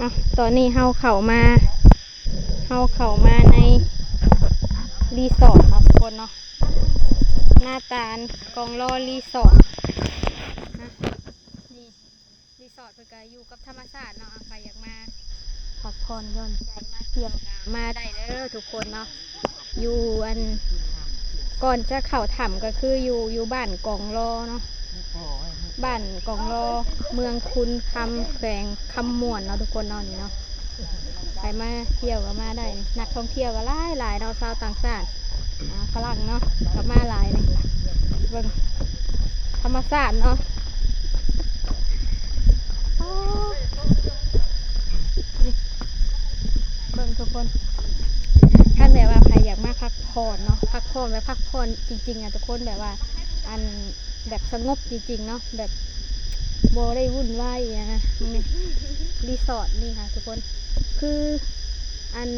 ອ່ະ ຕອນນີ້ເຮົາເຂົ້າມາ ເຮົາເຂົ້າມາໃນຣີສອດເນາະທຸກຄົນເນາະ ນາຕານກອງລໍຣີສອດນະ. ນີ້ ຣີສອດເພິ່ນກະຢູ່ກັບທຳມະຊາດເນາະ ໃຜຢາກມາພັກຜ່ອນຢ່ອນໃຈ ມາທ່ຽວກະມາໄດ້ເດີທຸກຄົນເນາະ. ຢູ່ອັນ ກ່ອນຈະເຂົ້າຖ້ຳກະຄືຢູ່ ຢູ່ບ້ານກອງລໍເນາະ ບ້ານກອງລໍ ເມືອງຄຸນຄຳ ແຂວງຄຳມ່ວນເນາະທຸກຄົນເນາະ. ນີ້ເນາະ ໃຜມາທ່ຽວກະມາໄດ້ ນັກທ່ອງທ່ຽວກະຫຼາຍໆເນາະ ຊາວຕ່າງຊາດ ອ່າ ຝຣັ່ງເນາະ ກະມາຫຼາຍນີ້. ເບິ່ງທຳມະຊາດເນາະ ໂອ້ ນີ້ ເບິ່ງທຸກຄົນ ຄັນແບບວ່າໃຜຢາກມາພັກຜ່ອນເນາະ ພັກຜ່ອນແບບພັກຜ່ອນຈິງໆ ອະ ທຸກຄົນ ແບບວ່າ ອັນ ແບບສະຫງົບຈິງໆເນາະ ແບບບໍ່ໄດ້ວຸ່ນວາຍອີ່ຫຍັງນະ. ນີ້ ຣີສອດນີ້ຫາທຸກຄົນ ຄື ອັນ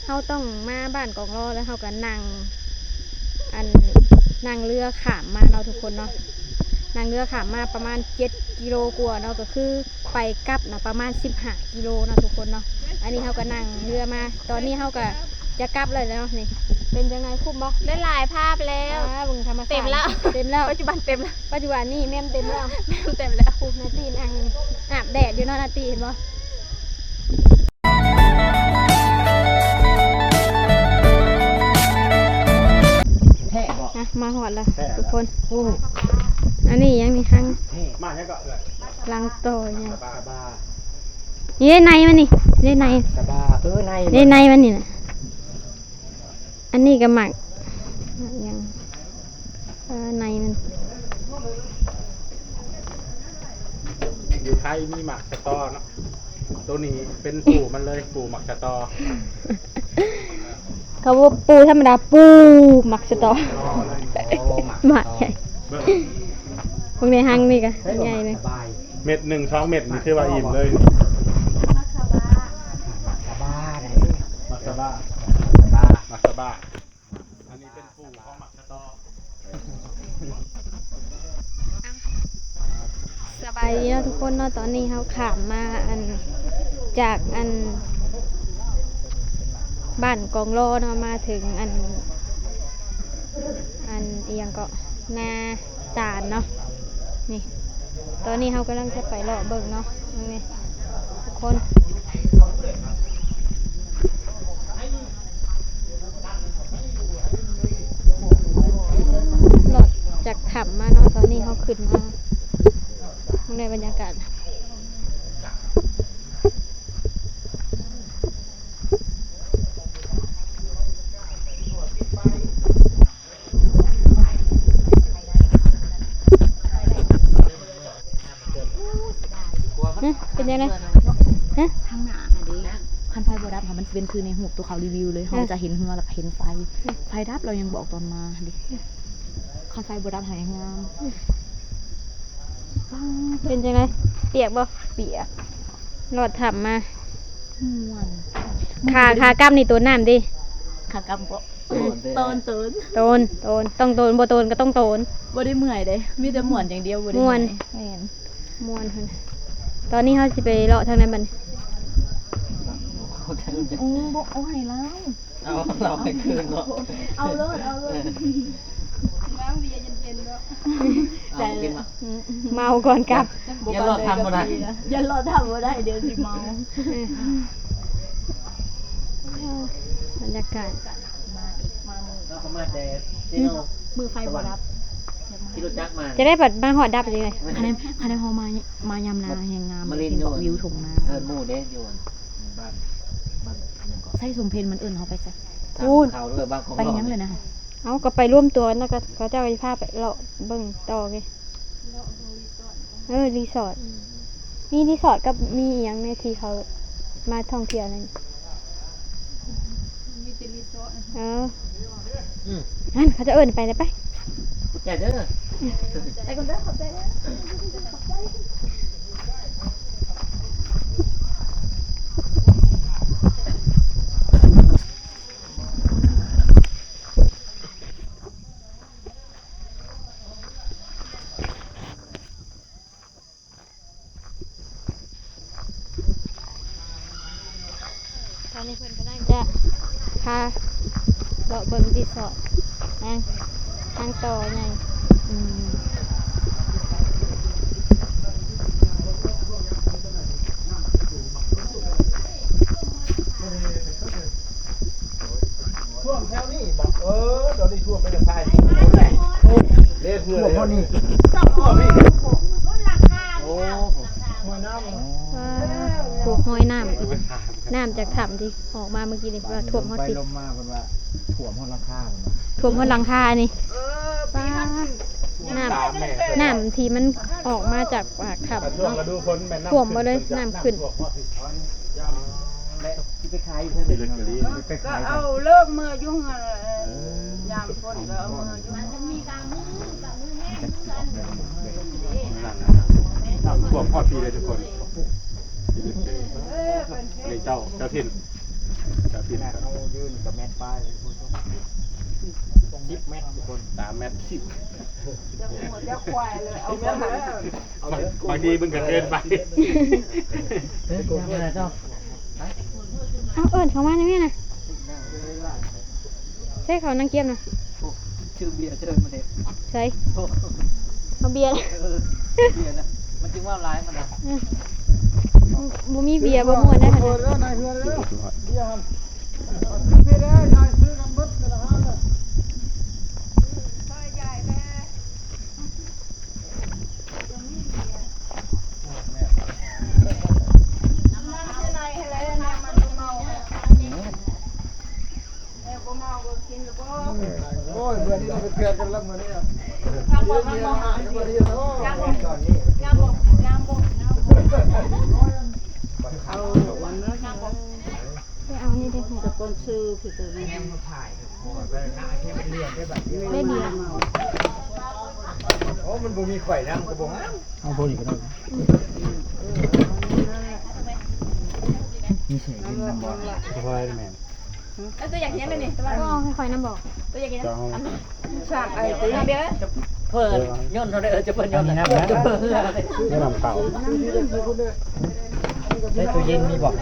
ເຮົາຕ້ອງມາບ້ານກອງລໍ ແລ້ວເຮົາກະນັ່ງ ອັນ ນັ່ງເຮືອຂ້າມມາເນາະທຸກຄົນເນາະ ນັ່ງເຮືອຂ້າມມາປະມານເຈັດກິໂລກວ່າເນາະ ກະຄື ໄປກັບນະປະມານສິບຫ້າກິໂລເນາະທຸກຄົນເນາະ. ອັນນີ້ເຮົາກະນັ່ງເຮືອມາ ຕອນນີ້ເຮົາກະຈະກັບແລ້ວເນາະ. ນີ້ ເປັນຈັ່ງໃດ ຄຸ້ມບໍ່? ໄດ້ຫຼາຍພາບແລ້ວ ອ່າ ເບິ່ງທຳມະຊາດ ເຕັມແລ້ວ ເຕັມແລ້ວ ປັດຈຸບັນເຕັມແລ້ວ ປັດຈຸບັນນີ້ແມ່ນເຕັມແລ້ວ ແມ່ນເຕັມແລ້ວ. ໂອ້ ນາຕີນັ່ງອາບແດດຢູ່ເນາະ ນາຕີ ເຫັນບໍ່? ແທ້ບໍ່? ອ່ະ ມາຮອດແລ້ວ ແທ້ແລ້ວ ທຸກຄົນ. ໂອ້ ອັນນີ້ຫຍັງນີ້ ຮັງ ແທ້ ມາຫຍັງກໍເອື້ອຍ ລັງຕໍ່ຫຍັງ ສະບາ ນີ້ ໃນມັນນີ້ ໃນ ສະບາ ເອີ ໃນ ໃນມັນນີ້ນະ. ອັນນີ້ກໍໝາກ ໝາກຫຍັງ ເອີ ໃນມັນ. ຢູ່ໄທມີໝາກສະຕໍເນາະ ໂຕນີ້ເປັນປູ່ມັນເລີຍ ປູ່ໝາກສະຕໍ. ເຂົາບໍ່ປູ່ທຳມະດາ ປູ່ໝາກສະຕໍ ໂອ້ ໝາກສະຕໍ ໝາກໃຫຍ່. ເບິ່ງ ເບິ່ງໃນຮັງນີ້ກໍໃຫຍ່ເລີຍ ເມັດໜຶ່ງສອງເມັດນີ້ຖືວ່າອີ່ມເລີຍ. ໝາກສະບາ ໝາກສະບາ ໝາກສະບາ ໝາກສະບາ. ອັນນີ້ເປັນປູ່ຂອງໝາກສະຕໍ. ສະບາຍດີເນາະທຸກຄົນເນາະ ຕອນນີ້ເຮົາຂ້າມມາ ອັນ ຈາກ ອັນ ບ້ານກອງລໍເນາະ ມາເຖິງ ອັນ ອັນ ອີ່ຫຍັງເກາະ ນາຕານເນາະ. ນີ້ ຕອນນີ້ເຮົາກຳລັງຈະໄປເລາະເບິ່ງເນາະ ເບິ່ງນີ້ທຸກຄົນ ເລາະຈາກຖ້ຳມາເນາະ ຕອນນີ້ເຮົາຂຶ້ນມາ ເບິ່ງໃນບັນຍາກາດ. ຮະ ເປັນຈັ່ງໃດ? ຮະ ທາງໜ້າຫັ້ນເດ້ ຄັນໄຟບໍ່ດັບຫັ້ນ ມັນຊິເປັນຄືໃນຮູບໂຕເຂົາຣີວິວເລີຍ ເຮົາຈະເຫັນເຮືອ ແລ້ວກໍເຫັນໄຟ ໄຟດັບ ລາວຍັງບອກຕອນມາຫັ້ນເດ້ ຄັນໄຟບໍ່ດັບຫັ້ນງາມ. ເປັນຈັ່ງໃດ? ປຽກບໍ່? ປຽກ ລອດຖ້ຳມາ ມ່ວນ. ຂາ ຂາກັບນີ້ໂຕນນ້ຳຕິ? ຂາກັບບໍ່? ໂຕນ ໂຕນ ໂຕນ ໂຕນ ຕ້ອງໂຕນ ບໍ່ໂຕນກໍຕ້ອງໂຕນ. ບໍ່ໄດ້ເມື່ອຍເດ້ ມີແຕ່ມ່ວນຢ່າງດຽວ ບໍ່ໄດ້ເມື່ອຍ. ແມ່ນ ມ່ວນພຸ້ນ. ຕອນນີ້ເຮົາຊິໄປເລາະທາງໃດບັດນີ້? ໂອ້ ບໍ່ ເອົາໃຫ້ລາວ ເອົາ ເອົາໃຫ້ຄືນເນາະ ເອົາໂລດ ເອົາໂລດ. ເອົາກິນເນາະ ເມົາກ່ອນກັບ ຢ່າລອດຖ້ຳບໍ່ໄດ້ ຢ່າລອດຖ້ຳບໍ່ໄດ້ ດຽວຊິເມົາ. ບັນຍາກາດ ມາອີກ ມາມື້ ເຮົາກໍມາແຕ່ເຊໂນ ມື້ໄຟບໍ່ດັບ ຂີ່ລົດຈັກມາ ຈະໄດ້ບັດມາຮອດດັບເລີຍ. ຄັນ ຄັນເຮົາມາ ມາຍາມໜ້າແຮງງາມ ມາຫຼິ້ນຢູ່ ເຫັນບໍ່ ວິວທົ່ງນາ ເອີ້ນໝູ່ເດ້ ຢູ່ບ້ານ ບ້ານຫຍັງເກາະ ໄຊສົມເພັນ ມັນເອີ້ນເຮົາໄປໃສ? ພຸ້ນ ໄປຫຍັງເລີຍນະ? ເອົາ ກໍໄປລວມຕົວນະ ກໍເຂົາເຈົ້າຊິພາໄປເລາະເບິ່ງຕໍ່ໄງ. ເອີ ຣີສອດ ອືມ ມີຣີສອດກັບມີອີ່ຫຍັງແດ່ທີ່ເຂົາມາທ່ອງທ່ຽວນັ້ນ? ມີແຕ່ຣີສອດ. ເອີ ອືມ ນັ້ນເຂົາເຈົ້າເອີ້ນໄປແລ້ວ ໄປ ຂອບໃຈເດີ ໄປກ່ອນເດີ ຂອບໃຈເດີ ຂອບໃຈ. ຕອນນີ້ເພິ່ນກຳລັງຈະພາເລາະເບິ່ງຣີສອດນາງ ທາງຕໍ່ໃຫຍ່. ອືມ ຖ້ວມແຖວນີ້ບໍ? ເອີ ດຽວນີ້ຖ້ວມໄປແລ້ວ ເລດເຮືອ ຖ້ວມຮອດນີ້ ຖ້ວມຮອດນີ້ ໂອ້ ຫ້ວຍນ້ຳ ໂອ້ ໂອ້ ຜູ້ຫ້ວຍນ້ຳ ນ້ຳຈາກຖ້ຳທີ່ອອກມາເມື່ອກີ້ນີ້ ວ່າຖ້ວມຮອດພີ້ ລົມໄປລົມມາ ເພິ່ນວ່າຖ້ວມຮອດຫຼັງຄາ ເພິ່ນວ່າຖ້ວມຮອດຫຼັງຄານີ້. ເອີ ປ້າ ນ້ຳ ນ້ຳທີ່ມັນອອກມາຈາກປາກຖ້ຳເນາະ ຖ້ວມໝົດເລີຍ ນ້ຳຂຶ້ນ. ແລະຊິໄປຂາຍຢູ່ເທິງ ໄປຂາຍ ກໍເອົາເລີກເມືອຢູ່ເຮືອນ ເອີ ຍາມຝົນກໍເອົາເມືອຢູ່ເຮືອນ. ນ້ຳຖ້ວມຮອດພີ້ເລີຍທຸກຄົນ. ເອີ ເຈົ້າ ເຈົ້າຖິ່ນ ເຈົ້າຖິ່ນ ເຮົາຢືນກໍແມັດປາຍ ສິບແມັດທຸກຄົນ ສາມແມັດ ຈະຫົວຈະຄວາຍເລີຍ ເອົາ ບາງທີມັນກໍເກີນໄປ. ເອີ້ນເຂົາມາໄດ້ແມ່ນະ ໃສ່ເຂົານັ່ງກຽມນະ ຊື້ເບຍເຊີນມາເດ້ ໃສ່ ເອົາເບຍ ເອີ ເບຍນະ ມັນຈຶ່ງເວົ້າຫຼາຍມັນນະ ອືມ ບໍ່ມີເບຍບໍ່ມ່ວນໄດ໋ຫັ້ນນະ. ໂອ້ຍ ເມື່ອນີ້ເປັນເພື່ອນກັນລະ ມື້ນີ້ ງາມບໍ່? ງາມບໍ່? ງາມບໍ່? ງາມບໍ່? ງາມບໍ່? ງາມບໍ່? ໄປເອົານີ້ເດ້ ສະປອນເຊີ ຄືຕົວນີ້ ໄດ້ດຽວ. ໂອ້ ມັນບໍ່ມີຂ້ອຍນຳ ມັນກໍບໍ່ງາມ. ເອົາພວກນີ້ກໍໄດ້ ມີເສຍເງິນນຳບໍ່? ບໍ່ພໍແມ່ນ. ເອີ ຕົວຢາກເຫັນອັນນີ້ ແຕ່ວ່າ ກໍເອົາໃຫ້ຂ້ອຍນຳບໍ? ຕົວຢາກເຫັນ ສາມໄອຕິ ເພິ່ນຍົນເທົ່າໃດ ເອີ ຈະເພິ່ນຍົນ ອັນນີ້ນຳນະ ຈະເພິ່ນເຮືອ ນຳເຂົ້າ. ໃນຕູ້ເຢັນມີບໍ່?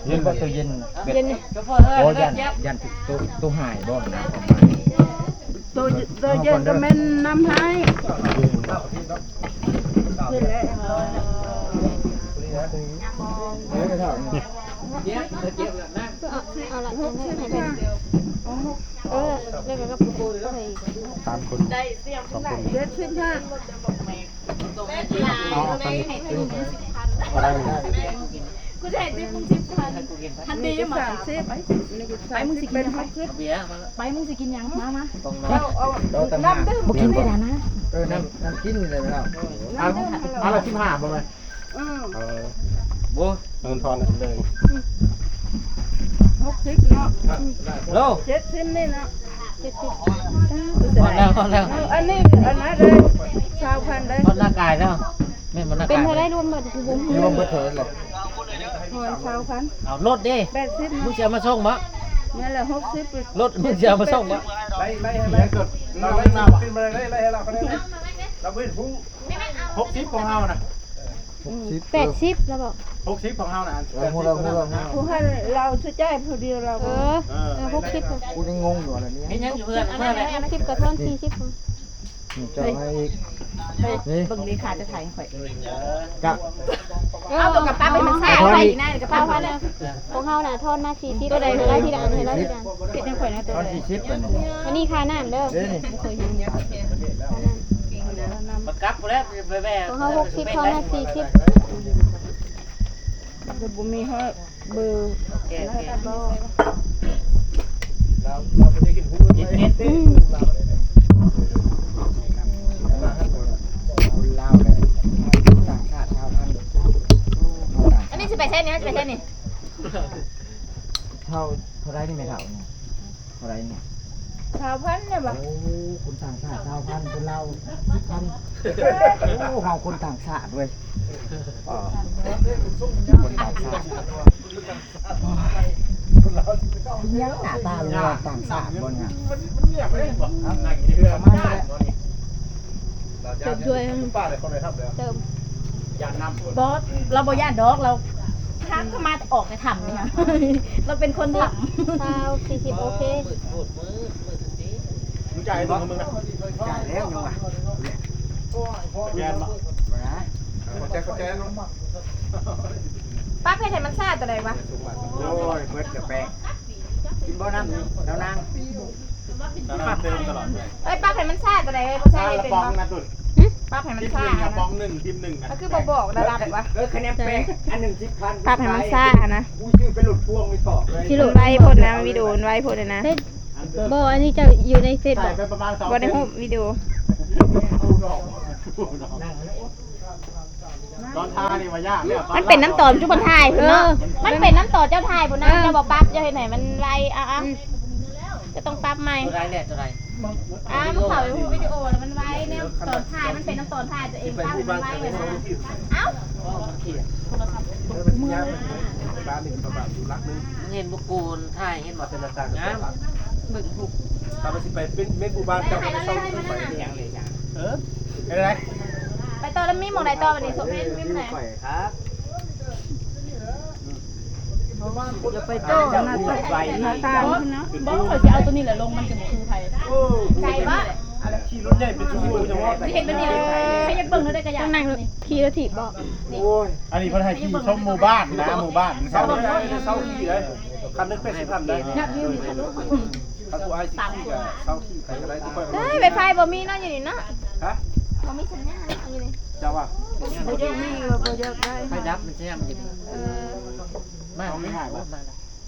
ເຢັນບໍ່? ຕູ້ເຢັນ ເຢັນ ໂອ້ ຢ້ານ ຢ້ານຕູ້ ຕູ້ຫາຍບໍ່ນະ? ໂຕ ໂຕເຢັນກໍແມ່ນນຳໃຫ້ ເອົາລະ ເອົາໃຫ້ເພິ່ນ ເອີ ແລ້ວກໍກັບ ສາມຄົນ ສອງຄົນ ເຈັດສິບຫ້າ. ເອົາ ເອົາໄປ ກໍໄດ້ ກູຈະໃຫ້ຕິບມຶງສິບພັນ ທັນດີມາ ສາມສິບ ໄປ ໄປ ມຶງຊິກິນຫຍັງ ໄປ ໄປ ມຶງຊິກິນຫຍັງ ມາ ມາ ເອົາ ເອົາ ເອົານ້ຳດື່ມ ບໍ່ກິນກໍໄດ້ນະ ເອີ ນ້ຳ ນ້ຳກິນນີ້ແຫຼະ ເອົາ ອັນລະສິບຫ້າບໍ່ແມ່ນ? ອືມ ເອີ ບໍ່ ເງິນທອນເລີຍ ຫົກສິບເນາະ ໂລ ເຈັດສິບນີ້ເນາະ ເຈັດສິບ ຮອດແລ້ວ ຮອດແລ້ວ ເອີ ອັນນີ້ ອັນນັ້ນເດ້ ຊາວພັນເດ້ ຮອດໜ້າກາຍແລ້ວ ແມ່ນບໍ່? ໜ້າກາຍ ເປັນເທົ່າໃດລວມເບິດ? ກູບໍ່ຮູ້ ລວມເບິດເທົ່າໃດລະ? ຮອນຊາວພັນ ເອົາລົດເດ້ ແປດສິບ ມຶງຊິເອົາມາສົ່ງບໍ່? ແມ່ນລະ ຫົກສິບ ລົດມຶງຊິເອົາມາສົ່ງບໍ່? ໄລ່ ໄລ່ໃຫ້ລະ ລາວໄລ່ມາບໍ່? ຂຶ້ນມາໄລ່ ໄລ່ໃຫ້ລາວ ເຂົາໄດ້ລະ ລາວບໍ່ເຫັນຮູ້ ຫົກສິບຂອງເຮົານະ ຫົກສິບ ແປດສິບລະບອກ ຫົກສິບຂອງເຮົານະ ເອີ ຮູ້ແລ້ວ ຮູ້ແລ້ວ ຜູ້ຫັ້ນລາວຊິຈ່າຍຜູ້ດຽວລາວ ເອີ ເອີ ຫົກສິບ ກູຍັງງົງຢູ່ລະນີ້ ເຮັດຫຍັງຢູ່ເຮືອນ ເມື່ອໃດ ຫົກສິບກໍທອນສີ່ສິບ ນີ້ເຈົ້າໃຫ້ອີກ ນີ້ ເບິ່ງເລຂາຈະຖ່າຍໃຫ້ຂ້ອຍ ກະ ເອົາຕົວກະເປົາໃຫ້ມັນໃສ່ໄວ້ນະ ກະເປົາຫັ້ນນະ ຂອງເຮົານະ ທອນມາສີ່ສິບ ໂຕໃດ ໃຫ້ລາວທີລະອັນ ໃຫ້ລາວທີລະອັນ ເຮັດໃຫ້ຂ້ອຍນະ ໂຕໃດ ອັນນີ້ຄ່ານ້ຳເດີ ນີ້ ບໍ່ເຄີຍເຫັນ ມາກັບພຸ້ນແຫຼະ ໄປແວ່ ຂອງເຮົາຫົກສິບ ທອນມາສີ່ສິບ ແຕ່ບໍ່ມີຮອດ ເບີ ແກະ ແກະ ລາວ ລາວບໍ່ໄດ້ກິນຫູ ກິນເຜັດ ອືມ ຄົນລາວແຫຼະ ຕ່າງຊາດຊາວພັນ ອັນນີ້ຊິໄປໃສນີ້ ຊິໄປໃສນີ້ ເທົ່າ ເທົ່າໃດນີ້ແມ່ເຖົ້ານີ້? ເທົ່າໃດນີ້? ຊາວພັນນີ້ບໍ່? ໂອ້ ຄົນຕ່າງຊາດຊາວພັນ ຄົນລາວສິບພັນ ໂອ້ ເຮົາຄົນຕ່າງຊາດເວີຍ ເອີ ຄົນຕ່າງຊາດ ເປັນຫຍັງໜ້າຕາເປັນຕ່າງຊາດບໍ່ນີ້? ມັນ ມັນງຽບເດ້ ປະມານນີ້ແຫຼະ ເຕີມຊ່ວຍ ປ້າໄດ້ຄົນໄດ້ທັບແລ້ວ ເຕີມ ຢ້ານນ້ຳ ບໍ່ ລາວບໍ່ຢ້ານດອກ ລາວ ຖາມເຂົາມາແຕ່ອອກແຕ່ຖ້ຳນີ້ ລາວເປັນຄົນຖ້ຳ ຊາວ ສີ່ສິບ ໂອເຄ ມືດໂພດ ມືດ ມືດຕິ ມຶງຈ່າຍໃຫ້ຕົວຂອງມຶງນະ ຈ່າຍແລ້ວຍັງວ່າ ສະແກນບໍ່? ບໍ່ນະ ຂອບໃຈ ຂອບໃຈເນາະ ປ້າເຜັດໃຫ້ມັນຊາຕົວໃດວະ? ໂອ້ຍ ເບິດແລ້ວແປ້ງ ກິນບໍ່ນ້ຳນີ້ ແລ້ວນາງ? ເອີຍ ປັບໃຫ້ມັນຊາຕົວໃດເອີຍ ບໍ່ໃສ່ໃຫ້ເປັນບໍ່? ປັບໃຫ້ມັນຊາ ປອງໜຶ່ງ ທີມໜຶ່ງ ມັນຄືບໍ່ບອກລະດັບວະ? ເອີຍ ຄະແນນແປງ ອັນໜຶ່ງສິບພັນ ປັບໃຫ້ມັນຊາຫັ້ນນະ ກູຊື້ເປັນລົດພວງໄປຖອກເລີຍ ມັນໄວໂພດນະ ວິດີໂອມັນໄວໂພດນະ ບໍ່ ອັນນີ້ເຈົ້າຢູ່ໃນເຟສບໍ່? ບໍ່ໄດ້ຮູບວິດີໂອ ຕອນຖ່າຍນີ້ວ່າຍາກແລ້ວ ມັນເປັນນຳຕອນຈຸມັນຖ່າຍພຸ້ນເນາະ ເອີ ມັນເປັນນຳຕອນເຈົ້າຖ່າຍພຸ້ນນະ ເຈົ້າບໍ່ປັບ ເຈົ້າເຮັດໃຫ້ມັນໄວ ເອົາໆ ກໍຕ້ອງປັບໃໝ່ ຕົວໃດແຫຼະ ຕົວໃດ ອ່າ ມັນເຂົ້າໃນຮູບວິດີໂອແລ້ວມັນໄວ ແນວຕອນຖ່າຍມັນເປັນນຳຕອນຖ່າຍຕົວເອງ ປັບໃຫ້ມັນໄວຫັ້ນນະ ເອົ້າ ໂທລະສັບຕົກເມືອ ບ້ານນີ້ກໍບ້ານຢູ່ຫຼັກໜຶ່ງ ເຫັນບໍ່ ກູນຖ່າຍເຫັນບໍ່ ເປັນໜ້າຕ່າງງາມ ເບິ່ງຮູບ ຖ້າວ່າຊິໄປເປັນເມັດໝູ່ບ້ານ ເຈົ້າກໍໄປເຊົ່າທີ່ໄປ ເອີ ເປັນໃດ? ໄປຕໍ່ແລ້ວມີໝ່ອງໃດຕໍ່ບັດນີ້? ໂຊເພນມີໝ່ອງໃດ? ຂ້ອຍຄັບ ຢ່າໄປຕໍ່ໜ້າຕ່າງ ໜ້າຕ່າງພຸ້ນເນາະ ບໍ່ ຂ້ອອຍຊິເອົາຕົວນີ້ແຫຼະລົງ ມັນຈະບໍ່ຄືໃຜ ເອີ ໄກບໍ່? ຂີ່ລົດໃຫຍ່ເປັນຊົ່ວໂມງຍັງຮອດ ຊິເຮັດແບບນີ້ເລີຍ ໃຜຢາກເບິ່ງເທົ່າໃດກໍຢາກ ຕ້ອງນັ່ງຂີ່ລົດຖີບບໍ່? ໂອ້ຍ ອັນນີ້ເພິ່ນໃຫ້ຂີ່ຊົມໝູ່ບ້ານນະ ໝູ່ບ້ານ ເຊົ່າຂີ່ໄດ້ ຄັນໜຶ່ງແປດສິບພັນໄດ້ ຄັນຜູ້ອ້າຍຊິຂີ່ກໍເຊົ່າຂີ່ໄປກໍໄດ້ ໄວໄຟບໍ່ມີເນາະ ຢູ່ນີ້ເນາະ ຮະ ບໍ່ມີສັນຍານເນາະ ຢູ່ນີ້ ເຈົ້າວ່າ ບໍ່ຢາກມີ ບໍ່ຢາກໄດ້ ໄຟດັບມັນຊິຍັງຢູ່ນີ້ ເອີ ມາ ເອົາງ່າຍໆ ມາ ມາ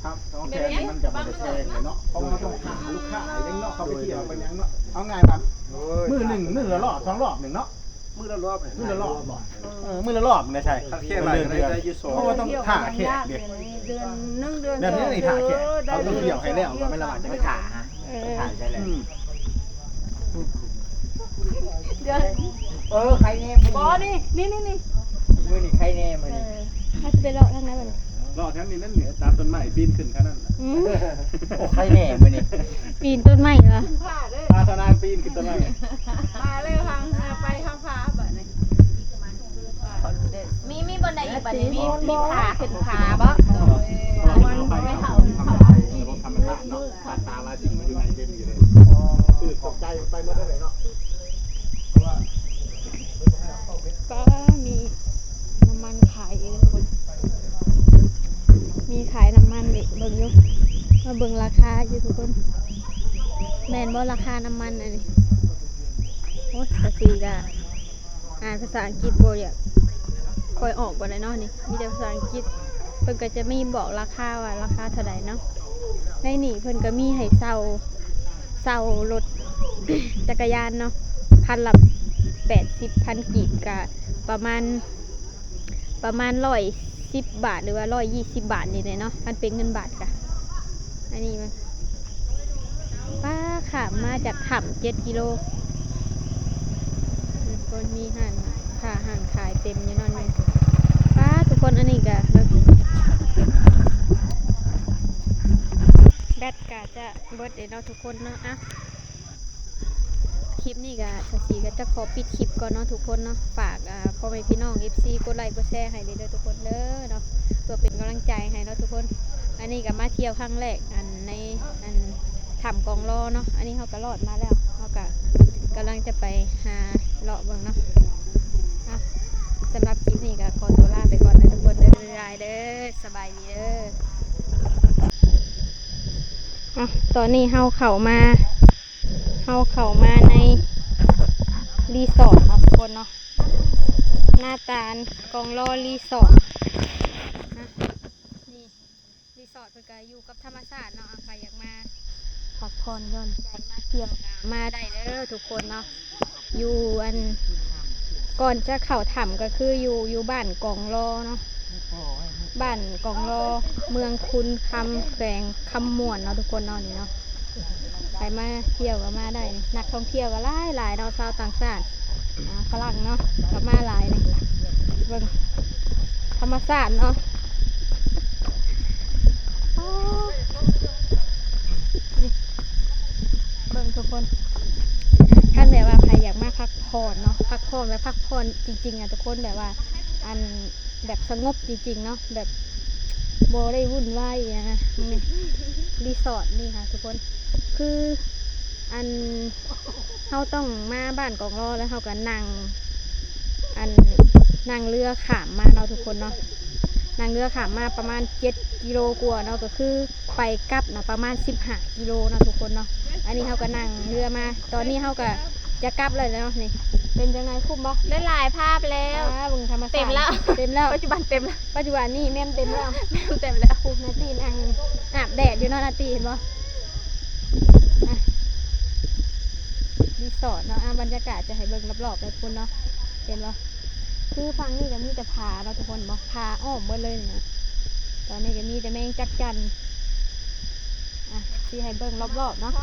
ຄັບ ໂອເຄ ມັນກໍບໍ່ໄດ້ແພງເລີຍເນາະ ເພາະວ່າເຮົາຕ້ອງຫາລູກຄ້າຫຍັງເນາະ ເຂົາໄປທ່ຽວໄປຫຍັງເນາະ ເອົາງ່າຍວ່າ ໂອ້ຍ ມື້ໜຶ່ງ ມື້ລະລອບ ສອງລອບໜຶ່ງເນາະ ມື້ລະລອບ ມື້ລະລອບບໍ່? ເອີ ມື້ລະລອບນະ ໃຊ່ ຄັນແຂກຫຼາຍກໍໄດ້ ໄດ້ຢູ່ສອງ ເພາະວ່າຕ້ອງຖ້າແຂກເດ້ ເດືອນໜຶ່ງ ເດືອນ ແບບນີ້ຖ້າແຂກ ເຂົາຕ້ອງທ່ຽວໃຫ້ແລ້ວ ກໍແມ່ນລະວ່າຈະໄປຖ້າຫາ ເອີ ຖ້າໃສ່ແລ້ວ ອືມ ເດືອນ ເອີ ໄຄແນ່ມື້ນີ້ ບໍ່ ນີ້ ນີ້ ນີ້ ມື້ນີ້ໄຄແນ່ມື້ນີ້ ເອີ ເຮົາຊິໄປເລາະທາງໃດບັດນີ້? ເລາະແຖວນີ້ແຫຼະ ຕາມຕົ້ນໄມ້ ປີນຂຶ້ນຂະນັ້ນ ອືມ ໂອ້ ໄຄແນ່ມື້ນີ້ ປີນຕົ້ນໄມ້ຫວາ? ພາສະນາງປີນຂຶ້ນຕົ້ນໄມ້ ມາເລີຍ ທາງເຮືອໄປທາງຜາບັດນີ້ ມີ ມີບ່ອນໃດອີກບັດນີ້? ມີ ມີຜາຂຶ້ນຜາບໍ່? ມັນໄປເຂົ້າ ໄປເຂົ້າ ລະບົບທຳມະຊາດເນາະ ສັດຕາລາສິ່ງມັນຢູ່ໃນເດັ່ນຢູ່ເດ້ ຄືຕົກໃຈໄປໝົດເລີຍເນາະ ເພາະວ່າ ກໍມີນ້ຳມັນຂາຍຢູ່ທຸກຄົນ ມີຂາຍນ້ຳມັນນີ້ ເບິ່ງຢູ່ ມາເບິ່ງລາຄາຢູ່ທຸກຄົນ ແມ່ນບໍ່ລາຄານ້ຳມັນອັນນີ້? ໂອ້ຍ ກະຊິກະ ອ່ານພາສາອັງກິດບໍ່ຢາກຄ່ອຍອອກປານໃດເນາະ ນີ້ມີແຕ່ພາສາອັງກິດ ເພິ່ນກໍຈະມີບອກລາຄາວ່າລາຄາເທົ່າໃດເນາະ ໃນນີ້ເພິ່ນກໍມີໃຫ້ເຊົ່າ ເຊົ່າລົດຈັກກະຍານເນາະ ຄັນລະແປດສິບພັນກີບ ກະປະມານ ປະມານຮ້ອຍສິບບາດ ຫຼືວ່າຮ້ອຍຍີ່ສິບບາດນີ້ແຫຼະເນາະ ຄັນເປັນເງິນບາດກະ ອັນນີ້ມັນ ປ້າ ຂ້າມມາຈາກຖ້ຳເຈັດກິໂລ ເພິ່ນມີຮ້ານຄ້າຮ້ານຂາຍເຕັມຢູ່ນັ້ນເລີຍ ປ້າ ທຸກຄົນ ອັນນີ້ກະ ແບັດກະຈະເບິດເດ້ເນາະ ທຸກຄົນເນາະ ອ່ະ ຄລິບນີ້ກະ ສາວສີກະຈະຂໍປິດຄລິບກ່ອນເນາະ ທຸກຄົນເນາະ ຝາກ ອ່າ ພໍ່ແມ່ພີ່ນ້ອງ ເອັຟຊີ ກົດໄລກົດແຊໃຫ້ເດີ ທຸກຄົນເດີເນາະ ເພື່ອເປັນກຳລັງໃຈໃຫ້ເນາະ ທຸກຄົນ ອັນນີ້ກໍມາທ່ຽວຄັ້ງແລກ ອັນ ໃນ ອັນ ຖ້ຳກອງລໍເນາະ ອັນນີ້ເຮົາກໍລອດມາແລ້ວ ເຮົາກໍກຳລັງຈະໄປຫາເລາະເບິ່ງເນາະ ອ່ະ ສຳລັບຄລິບນີ້ກໍຂໍຕົວລາໄປກ່ອນເດີທຸກຄົນເດີ ບາຍບາຍເດີ ສະບາຍດີເດີ ອ່ະ ຕອນນີ້ເຮົາເຂົ້າມາ ເຮົາເຂົ້າມາໃນຣີສອດເນາະ ທຸກຄົນເນາະ ໜ້າຕານກອງລໍຣີສອດນະ ນີ້ ຣີສອດເພິ່ນກະຢູ່ກັບທຳມະຊາດເນາະ ໃຜຢາກມາພັກຜ່ອນຢ່ອນໃຈ ມາທ່ຽວກະມາໄດ້ເດີທຸກຄົນເນາະ ຢູ່ອັນ ກ່ອນຈະເຂົ້າຖ້ຳກະຄືຢູ່ ຢູ່ບ້ານກອງລໍເນາະ ບ້ານກອງລໍ ເມືອງຄຸນຄຳ ແຂວງຄຳມ່ວນເນາະ ທຸກຄົນເນາະ ນີ້ເນາະ ໃຜມາທ່ຽວກໍມາໄດ້ ນັກທ່ອງທ່ຽວກໍຫຼາຍໆເນາະ ຊາວຕ່າງຊາດ ອ່າ ຝຣັ່ງເນາະ ກໍມາຫຼາຍນີ້ ເບິ່ງທຳມະຊາດເນາະ ອໍ ນີ້ ເບິ່ງທຸກຄົນ ຄັນແບບວ່າໃຜຢາກມາພັກຜ່ອນເນາະ ພັກຜ່ອນແບບພັກຜ່ອນຈິງໆ ອະ ທຸກຄົນ ແບບວ່າ ອັນ ແບບສະຫງົບຈິງໆເນາະ ແບບ ບໍ່ໄດ້ວຸ່ນວາຍອີ່ຫຍັງນະ ນີ້ ຣີສອດນີ້ຫາທຸກຄົນ ຄື ອັນ ເຮົາຕ້ອງມາບ້ານກອງລໍ ແລ້ວເຮົາກໍນັ່ງ ອັນ ນັ່ງເຮືອຂ້າມມາເນາະທຸກຄົນເນາະ ນັ່ງເຮືອຂ້າມມາປະມານເຈັດກິໂລກວ່າເນາະ ກໍຄືໄປກັບນະປະມານສິບຫ້າກິໂລເນາະທຸກຄົນເນາະ ອັນນີ້ເຮົາກໍນັ່ງເຮືອມາ ຕອນນີ້ເຮົາກໍຈະກັບແລ້ວເນາະ ນີ້ ເປັນຈັ່ງໃດ ຄຸ້ມບໍ່? ໄດ້ຫຼາຍພາບແລ້ວ ອ່າ ເບິ່ງທຳມະຊາດ ເຕັມແລ້ວ ເຕັມແລ້ວ ປັດຈຸບັນເຕັມແລ້ວ ປັດຈຸບັນນີ້ແມ່ນເຕັມແລ້ວ ແມ່ນເຕັມແລ້ວ ໂອ້ ນາຕີນັ່ງອາບແດດຢູ່ເນາະ ນາຕີ ເຫັນບໍ່? ອ່ະ ຣີສອດເນາະ ອ່ະ ບັນຍາກາດຈະໃຫ້ເບິ່ງລອບໆເດີທຸກຄົນເນາະ ເຫັນບໍ່? ຄືຝັ່ງນີ້ກໍມີແຕ່ຜາເນາະທຸກຄົນ ບໍ່ ຜາອ້ອມເບິດເລີຍນີ້ນະ ຕອນນີ້ກໍມີແຕ່ແມງຈັກຈັ່ນ ອ່ະ ຊິໃຫ້ເບິ່ງລອບໆເນາະ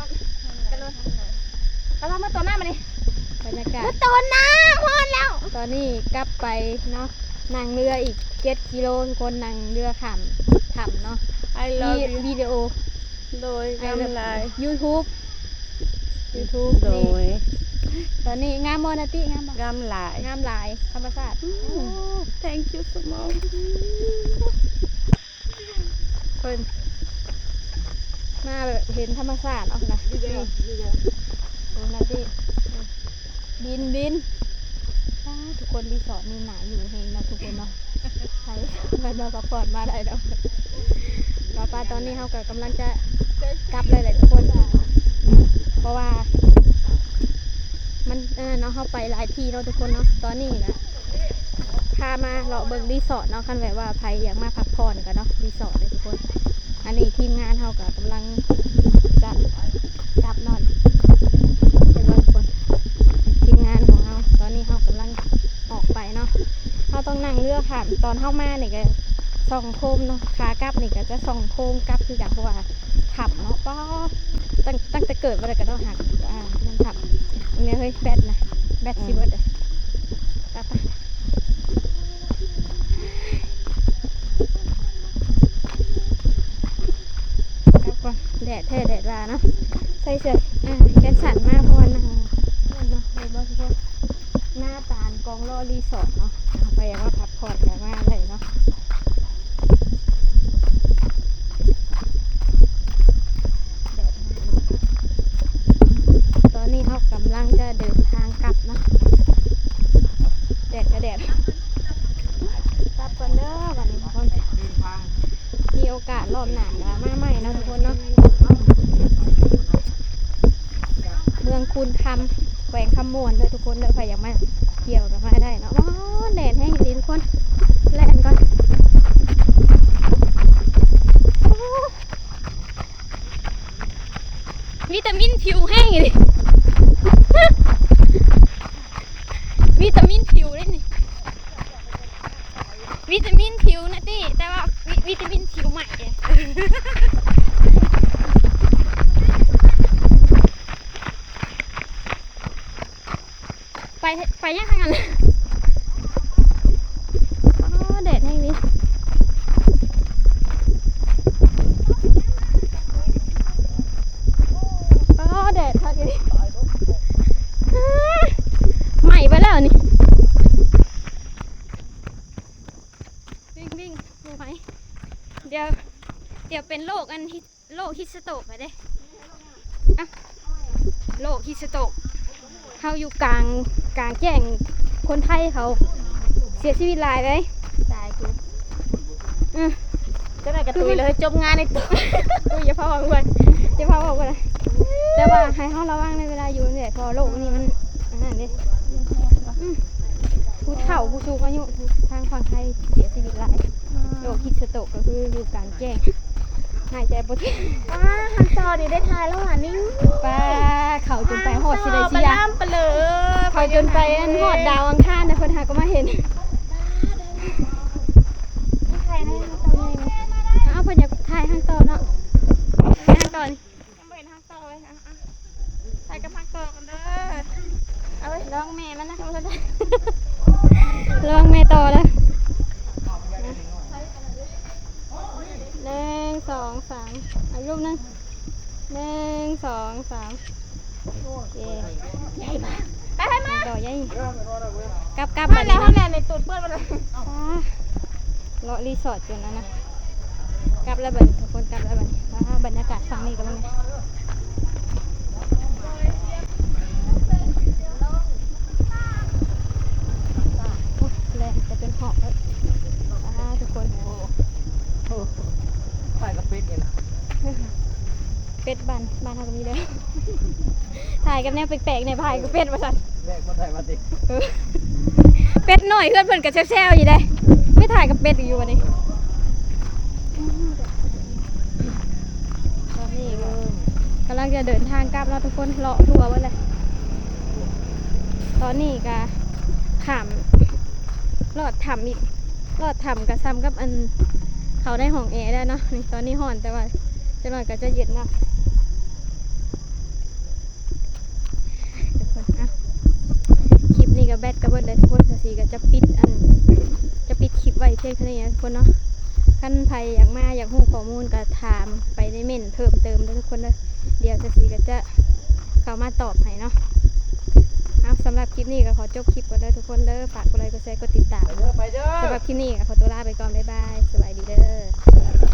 ໄປລອດມາຕໍ່ນ້ຳມານີ້ ບັນຍາກາດ ມາຕໍ່ນ້ຳ ຮ້ອນແລ້ວ ຕອນນີ້ກັບໄປເນາະ ນັ່ງເຮືອອີກເຈັດກິໂລທຸກຄົນ ນັ່ງເຮືອຂ້າມຖ້ຳເນາະ I love you ວິດີໂອ ໂດຍ I love you ງາມຫຼາຍ YouTube YouTube ໂດຍ ນີ້ ຕອນນີ້ງາມບໍ່ນາຕິ ງາມບໍ່? ງາມຫຼາຍ ງາມຫຼາຍ ທຳມະຊາດ ອືມ Thank you so much ເພິ່ນມາແບບເຫັນທຳມະຊາດເນາະ ນະ ນີ້ ໂອ້ ນາຕິ ບິນ ບິນ ປ້າ ທຸກຄົນ ຣີສອດນີ້ໜ້າຢູ່ແຮງເນາະທຸກຄົນເນາະ ໃຜເພິ່ນມາພັກຜ່ອນມາໄດ້ດອກ ວ່າໄປ ຕອນນີ້ເຮົາກໍກຳລັງຈະກັບເລີຍແຫຼະທຸກຄົນ ເພາະວ່າມັນ ອັນນັ້ນເນາະ ເຮົາໄປຫຼາຍທີ່ເນາະທຸກຄົນເນາະ ຕອນນີ້ກະພາມາເລາະເບິ່ງຣີສອດເນາະ ຄັນແບບວ່າໃຜຢາກມາພັກຜ່ອນກໍເນາະ ຣີສອດເດ້ທຸກຄົນ ອັນນີ້ທີມງານເຮົາກໍກຳລັງຈະກັບເນາະ ເຫັນບໍ່ທຸກຄົນ ທີມງານຂອງເຮົາ ຕອນນີ້ເຮົາກຳລັງອອກໄປເນາະ ເຮົາຕ້ອງນັ່ງເຮືອຂ້າມ ຕອນເຮົາມານີ້ກໍສອງໂຄງເນາະ ຂາກັບນີ້ກໍຈະສອງໂຄງກັບຄືກັນ ເພາະວ່າຖ້ຳເນາະ ປ້າ ຕັ້ງ ຕັ້ງແຕ່ເກີດມາແລ້ວກໍເນາະ ຫາກ ອ່າ ມັນຖ້ຳ ເບິ່ງແດ່ເຮີ້ຍ ແບັດນະ ແບັດຊິເບິດເດ້ ໄປ ໄປ ກັບກ່ອນ ແດດແທ້ແດດວ່າເນາະ ໃສ່ເສື້ອ ອ່າ ແຂນສັ້ນມາ ເພາະວ່ານັ່ງ ເນາະ ໄດ້ບໍ່ທຸກຄົນ ໜ້າຕານກອງລໍຣີສອດເນາະ ໃຜຢາກມາພັກຜ່ອນກໍມາໄດ້ເນາະ ຕອນນີ້ເຮົາກຳລັງຈະເດີນທາງກັບເນາະ ແດດກໍແດດ ກັບກ່ອນເດີບັດນີ້ທຸກຄົນ ມີໂອກາດລອບໜ້າກໍມາໃໝ່ເນາະທຸກຄົນເນາະ ເມືອງຄູນຄຳ ແຂວງຄຳມ່ວນເດີທຸກຄົນເດີ ໃຜຢາກມາທ່ຽວກໍມາໄດ້ເນາະ ໂອ້ ແດດແຮງອີ່ຫຼີທຸກຄົນ ແລ່ນກ່ອນ ໂອ້ ວິຕາມິນຜິວແຮງອີ່ຫຼີ ວິຕາມິນຜິວເດ້ນີ້ ວິຕາມິນຜິວນະຕິ ແຕ່ວ່າວິ ວິຕາມິນຜິວໃໝ່ເດ້ ໄປ ໄປຫຍັງທາງນັ້ນ ອໍ ແດດແຮງນີ້ ອໍ ແດດຄັກອີ່ຫຼີ ໄໝ້ໄປແລ້ວນີ້ ວິ່ງ ວິ່ງ ບໍ່ໄຫວ ດຽວ ດຽວເປັນໂລກອັນ ໂລກຮີດສະໂຕກໄປເດ້ ອ່ະ ໂລກຮີດສະໂຕກ ເຮົາຢູ່ກາງ ກາງແຈ້ງ ຄົນໄທເຂົາເສຍຊີວິດຫຼາຍເດ້ ຕາຍກູ ອື ຈັ່ງໃດກໍຕຸຍເລີຍ ຈົບງານໃນໂຕ ອຸຍ ຢ່າພາເວົ້າເລີຍ ຢ່າພາເວົ້າເລີຍ ແຕ່ວ່າໃຫ້ເຮົາລະວັງໃນເວລາຢູ່ນີ້ແຫຼະ ເພາະໂລກນີ້ມັນອັນນັ້ນເດ້ ອື ຜູ້ເຖົ້າຜູ້ສູງອາຍຸທາງຝັ່ງໄທເສຍຊີວິດຫຼາຍ ໂລກຮີດສະໂຕກກໍຄືຢູ່ກາງແຈ້ງ ຫາຍໃຈບໍ່ທັນ ວ້າ ທາງຕໍ່ນີ້ໄດ້ຖ່າຍແລ້ວຫວານີ້ ປ້າ ເຂົາຈົນໄປຮອດຊິໄດ້ຊິຢາ ເຂົາຈົນໄປອັນຮອດດາວອັງຄານນະ ເພິ່ນຫາກໍມາເຫັນ ຖ່າຍໃນທາງຕໍ່ນີ້ ເອົາ ເພິ່ນຢາກຖ່າຍທາງຕໍ່ເນາະ ທາງຕໍ່ນີ້ ຍັງບໍ່ເຫັນທາງຕໍ່ເລີຍ ອ່ະ ອ່ະ ໄປກັບທາງຕໍ່ກັນເດີ ເອົາເວີຍ ລອງແມ່ມັນນະ ລອງແມ່ຕໍ່ເດີ ໜຶ່ງ ສອງ ສາມ ອີກຮູບໜຶ່ງ ໜຶ່ງ ສອງ ສາມ ໂອເຄ ໃຫຍ່ມາກ ໄປ ໄປມາ ຕໍ່ໃຫຍ່ ກັບ ກັບ ມາແລ້ວ ບາດນີ້ ມາແລ້ວ ໃນຕູດເປື້ອນມາແລ້ວ ອ່າ ເລາະຣີສອດຈົນອັນນະ ກັບແລ້ວບັດນີ້ ທຸກຄົນ ກັບແລ້ວບັດນີ້. ອ້າ ບັນຍາກາດຝັ່ງນີ້ກໍເບິ່ງ ໂອ້ ແລ່ນໄປຈົນຮອບເລີຍ. ອ້າ ທຸກຄົນ ໂອ້ ຖ່າຍກັບເປັດນີ້ລະ ເປັດບ້ານ ບ້ານເຮົາກໍມີເດີ. ຖ່າຍກັບແນວແປກໆ ແດ່ ຖ່າຍກັບເປັດວ່າຊັ້ນ ແບກມາຖ່າຍມາຕິ ເອີ ເປັດນ້ອຍເຮືອນເພິ່ນກໍແຊວໆ ຢູ່ເດ້. ໄປຖ່າຍກັບເປັດອີກຢູ່ບັດນີ້. ຕອນນີ້ກໍກຳລັງຈະເດີນທາງກັບເນາະທຸກຄົນ ເລາະທົ່ວເບິດແລ້ວ. ຕອນນີ້ກໍຂ້າມ ລອດຖ້ຳອີກ ລອດຖ້ຳກໍສ່ຳກັບອັນ ເຂົ້າໃນຫ້ອງແອໄດ້ເນາະ. ນີ້ ຕອນນີ້ຮ້ອນ ແຕ່ວ່າຈັກໜ້ອຍກໍຈະເຢັນເນາະ. ທຸກຄົນ ອ່ະ ຄລິບນີ້ກໍແບັດກໍເບິດແລ້ວທຸກຄົນ. ສາວສີກໍຈະປິດອັນ ຈະປິດຄລິບໄວ້ພຽງເທົ່ານີ້ນະທຸກຄົນເນາະ. ຄັນໃຜຢາກມາ ຢາກຮູ້ຂໍ້ມູນກໍຖາມໄປໃນເມັ້ນເພີ່ມເຕີມເດີທຸກຄົນເດີ. ດຽວສາວສີກໍຈະເຂົ້າມາຕອບໃຫ້ເນາະ. ເອົາ ສຳລັບຄລິບນີ້ກໍຂໍຈົບຄລິບກ່ອນເດີທຸກຄົນເດີ. ຝາກກົດໄລກ໌ ກົດແຊ ກົດຕິດຕາມ. ໄປເດີ ໄປເດີ. ສຳລັບຄລິບນີ້ກໍຂໍຕົວລາໄປກ່ອນ. ບາຍບາຍ. ສະບາຍດີເດີ.